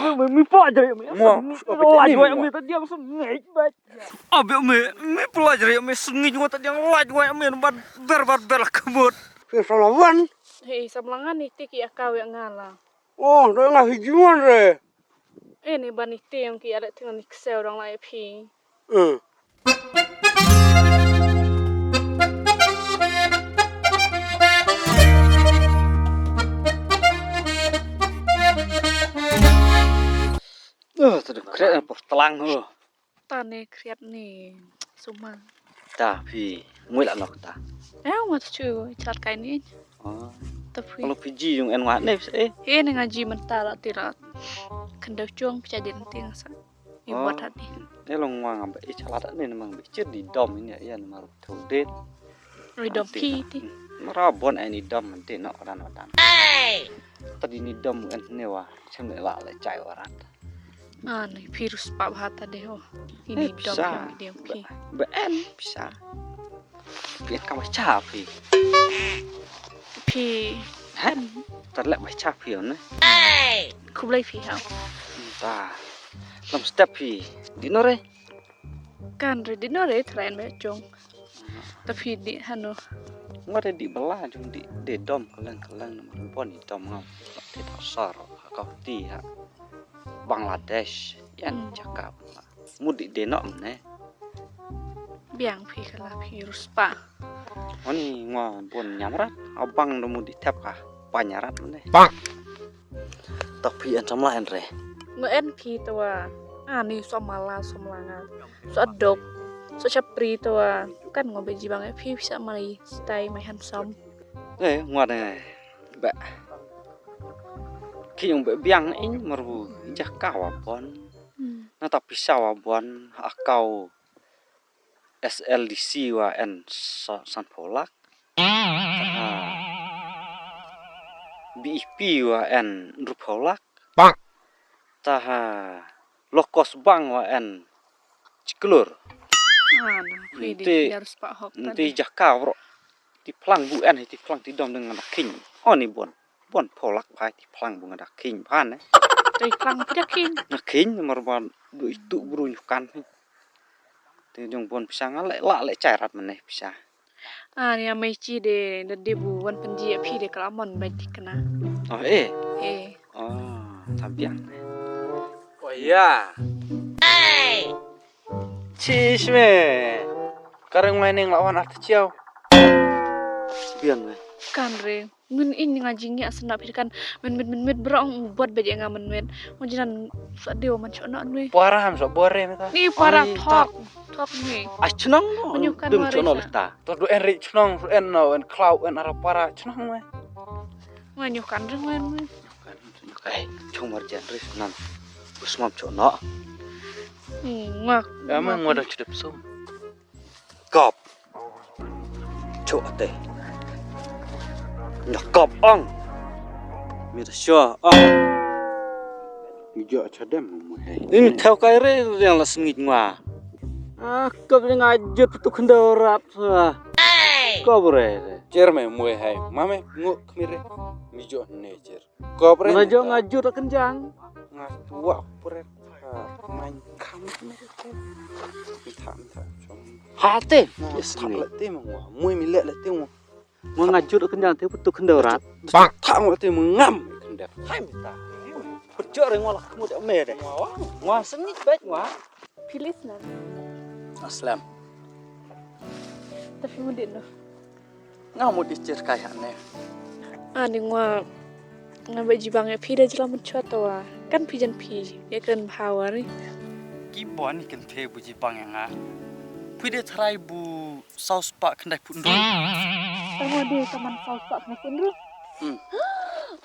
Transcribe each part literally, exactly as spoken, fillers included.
Me, me, me pla jrei me. Mo, me pla jrei me ta diang sngit bad. Abi me, me pla jrei me sngit ngo ta diang laj wa me ban ber ban ber la kemut. Phi sa la wan. Hei, samlangan ni ti ki aka we ngala. Oh, do nga hi jiwan re. Eh, ni ban ni ti yang ki ada tengah ni kesel dong la ya phi. Hmm. Oh, tu dah kret apa telang tu. Ta ne kriat ne suma. Ta phi ngui la nok ta. Eh, wat chu chat kai ni. Oh. Ta phi. Kalau phi ji jung en wa ne eh. He ne ngaji menta la ti la. Kendau chung phi jadi nanti ngasa. Ibu Oh. Tadi. Ne long wa ngam be chalat ne mang be cir di dom ini ya ne maru tu det. Ri dom phi ti. Mara bon ai ni dom nanti no ran watan. Tadi ni dom en ne wa. Chem ne la le chai warat. Ah, ni phi rus pa bha ta de ho. Ini dom pisa. Phi, ini dom phi. Ba en pisa. Phi en ka ba cha phi. Phi. Hen. Tar lek ba cha phi on ne. Khublai phi ha. Ta. Lam step phi. Di no re. Kan re di no re train ba chung. Ta phi di hanu. Ngwa de di bala jung di de dom keleng keleng nama bon di dom ngam. Te ta sar ha ka ti ha. Bangladesh yan Hmm. Jaka. Mu di de nok ne. Biang phi kala phi rus pa. Oni ngwa bon nyamrat. Abang do mu di tep ka. Panyarat ne. Bang. Ta phi en samla en re. Ngo en phi to wa. Ani so mala so mlanga. So adok. So chapri to wa. Kan ngo be jibang e phi sa mai stai mai handsome. Eh, ngwa de. Ba. Ki yung be biang in marbu jah ka wa bon. Hmm. Na ta pisa wa bon akau S L D C wa en sa-, san pholak. Ha. B E P wa en ru pholak. Bang. Ta ha. Lokos bang wa en chiklur. Ah, na, phi di Nanti, phi harus pak hok nanti tadi. Jaka bro. Ti plang bu en ti plang ti dom dengan king. Oh ni bon. Bon pholak bai ti plang bu ngada king ban eh. Ti plang ti da king. Nga king mar ban du itu bru nyukan. Ti jong bon pisa nga le la le chai rat mane pisa. Ah, ni amai chi de de de bu wan penji phi de kala mon bai ti kena. Oh eh. Eh. Oh, tabiang. Oh ya. Chish me. Kareng mai ning lawan arta chiau. Biang eh. Kan re. Ngun in nga jing ya sna phi kan men met men met bro ong bot be nga men met. Mo jinan sa deu man chona nui. Para ham so bore meta. Ni para Ai, thok. Thok ni. Ai chnong no. Menyu kan Dum waris chona ah. Leta. To do en ri chnong so en no en klau en ara para chnong me. Menyu kan ring wen me. Ai chung mar jan ri nan. Bus mam chona. Hmm, ngak. Ya me ngwa da chudep sum. Kop. Chok ate. Nya kop ong. Mi ta sure ong. Mi jo chadem mo hai. Ni mi thau kai re yang la sngit ngwa. Ah, kop ni nga jut tu khndo rap. Kop re. Jer me mo hai. Ma me ngo khmire. Mi jo ne jer. Kop re. Nga jo nga jut kenjang. Nga tua pret. Main kam. Tha tha. Ha te. Yes ni. Le te mo. Mui mi le le te mo. Mo nga jut kenjang te putu kendau rat. Tha mo te mo ngam kendau. Hai mita. Pejor ngwa la kemut me de. Ngwa sengit bet ngwa. Pilis na. Aslam. Tapi mudin no. Nga mut i cher kai ha ne. Ani ngwa nga ba jibang ya phi da jela mun chwa to wa. Kan phi jan phi ya kan bhawa ni. Ki bon ni kan phi bu jibang ya nga. Phi de tharai bu saus pa khandai pun ru. Tama de taman saus pa khandai pun ru. Hmm.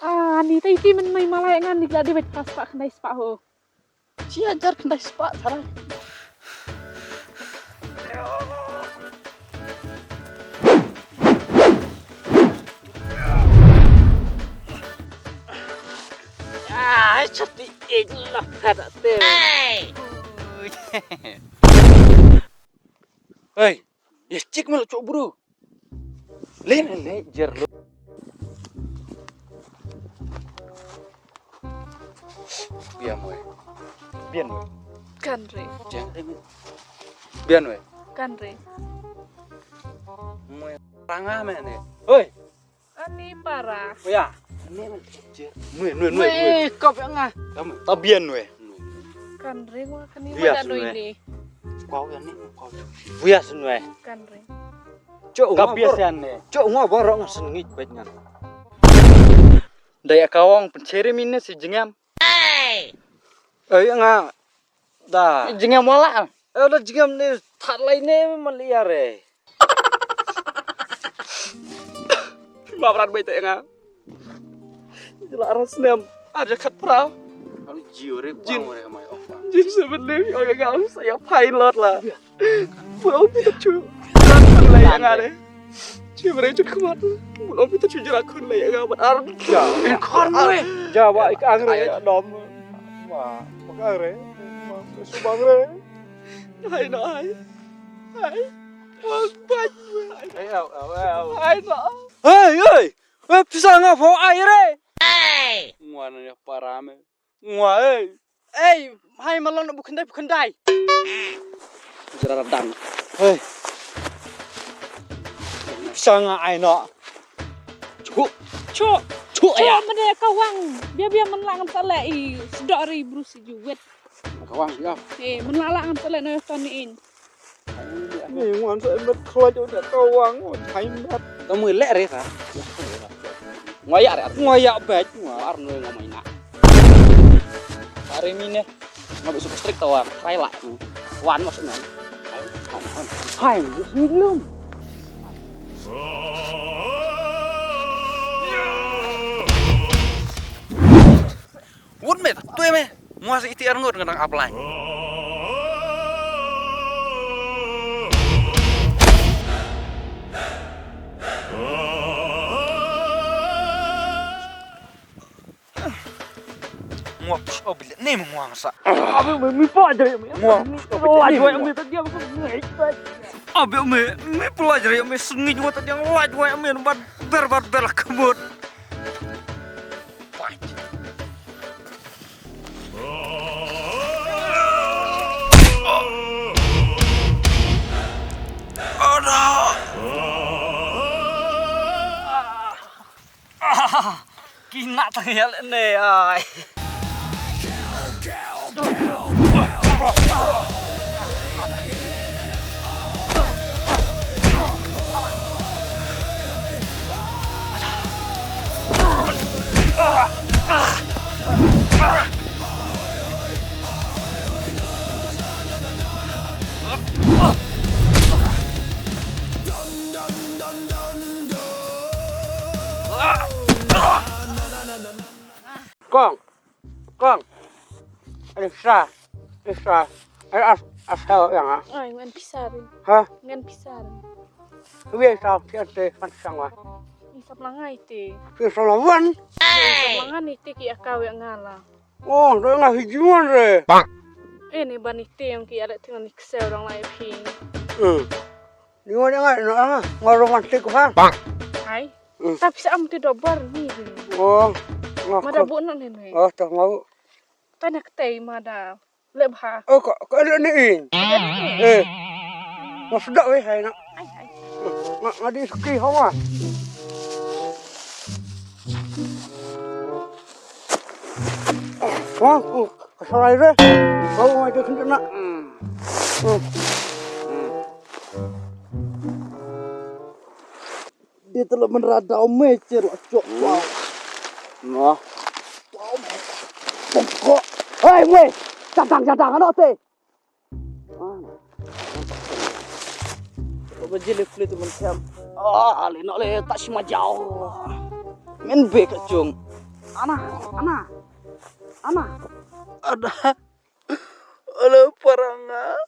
Ani tai ti men mai malai ngan ni la de bet pas pa khandai spa ho. Chi hajar khandai spah tharai. Ai chati ek la khada te. Hey, ya chik mel chok bro. Len le jer lo. Bian wei. Bian wei. Kan re. Jeng re mi. Bian wei. Kan re. Mui ranga me ne. Hoi. Ani para. Ya. Mui, mui, mui, mui. Kop ya nga. Kamu. Ta bian wei. Kan re wa kani. Bias wada noi wei. Ni. Kau ya ni, kau. Bias wei. Kan re. Cok ka bias ya ne. Cok nga borok nga sengit bet ngan. Dai akawang penceri mine si jengam. Ei nga da. Jengam wala. Eh da jengam ni that lai ne man liar eh. Ma brat bai te nga. Jela ras nem. Aja khat pra. Alu jiu re bang re mai ofa. Jin seven ne o ya nga sa ya pilot la. Pura upi ta chu. Lai ya nga re. Chi bre chu khmat. Mun om pita chu jara khun le ga bat ar. Ja. En khon we. Ja wa ik ang re dom. Wa, wa ang re. Wa, su bang re. Hai no hai. Hai. Wa bai. Ai au au au. Hai no. Hey hey. Eh pisa nga pho ai re. Ngwan ya parame. Ngwa ei. Ei, hai malon bu khyndai bu khyndai. Jara dang. Hey. Sanga ai no. Chu. Chu. Chu ya. Mane ka wang. Bia bia man lang sa le i sdok ri bru si ju wet. Ka wang ya. Eh, man lang lang sa le no ton in. Ni ngwan sa met khlaj u da ka wang u thai met. Ka mui leh re ka. Ngoyak re. Ngoyak bet ngwa ar noi ngomai na. Are mine. Ngam isu strik tawar. Try lah. Wan mas na. Hai, belum. Wut me, tu me. Muas iti ar ngut ngan apply. Muas oh bilik ni muas sa. Abi mi pa jari mi. Muas. Wah jari mi tadi aku ngai. Abi mi mi pula jari mi sengit wa tadi yang laj wa mi ban ber ban ber kemut. Ki na tang yal ne ai. Kong. Kong. Alexa. Alexa. Ai as as hell yang ah. Ai ngan pisar. Ha? Ngan pisar. Wi sa ki ate man sang wa. Ni sap langai te. Ki sa lawan. Sap langai ni te ki akaw yang ngala. Oh, do nga hi juan re. Eh ni ban ni te yang ki ada tengah ni kesel dong lai phi. Hmm. Ni wan nga nga nga romantik ha. Ai. Hmm. Tapi sa am tu dobar ni. Oh. Mada bu nak ni ni. Oh, tak mau. Tanya ketai mada. Lebha. Oh, kok kok ada ni in. Eh. Mas dak weh hai nak. Ai ai. Nga nga di suki hawa. Wah, uh, kesalai re. Kau mai ke kena. Hmm. Hmm. Dia telah meradau mecer lah cok. Wah. Nah. Pokok. Hei, weh. Jadang jadang ano te. Ko ba jile fle tu man siam. Ah, le no le tak sima jauh. Men be ka jung. Ana, ana. Ana. Ada. Ala paranga.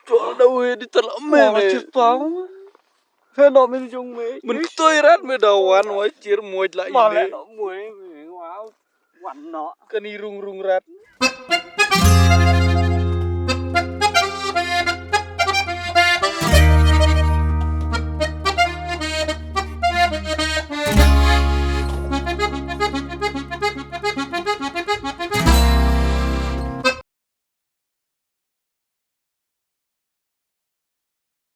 Cok da we di tala me ne. Cipang. He no min jung me. Min ktoi rat me da wan wa cir moj la ine. Male no mue me wa wan no. Kani rung rung rat.